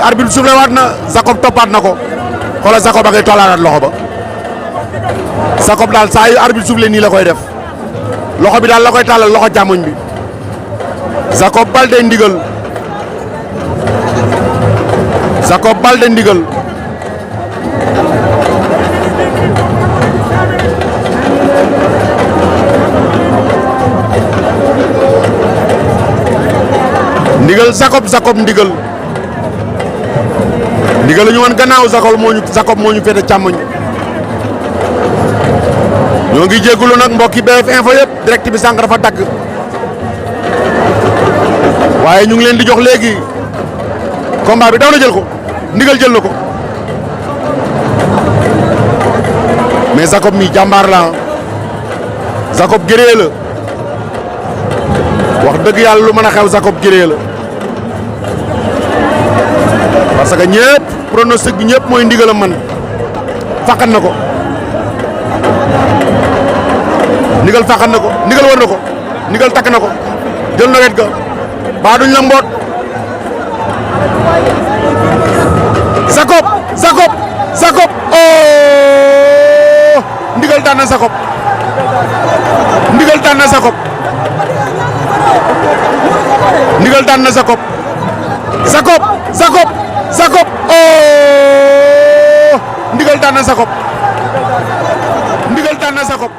arbitre soufflé waat na Jacob toppaat na ko xoolal Jacob a ngay tollaanaat loxo ba Jacob daal saa yu arbitre soufflé nii la koy def loxo bi daal la koy tàllal loxo càmmoñ bi Jacob Baldé ndigal Jacob Baldé ndigal ndigal Jacob ndigal la ñu wan gannaaw Jacob moo ñu féete càmmoñ ñoo ngi jégalu nag mbokki BF Info yëpp direct bi sànq dafa dagg waaye ñu ngi leen di jox léegi combat bi daw na jël ko ndigal jël na ko mais Jacob mi jàmbaar la Jacob géré la wax dëgg yàlla lu mën a xew Jacob géré la parce que ñëpp pronostic bi ñëpp mooy ndigalam man faqan na ko ndigal faqan na ko ndigal war na ko ndigal takk na ko jël na wet ga baa duñ la mboot Jacob oh ndigal daan na Jacob ndigal daan na Jacob ndigal daan na Jacob oh ndigal daan na Jacob ndigal daan na Jacob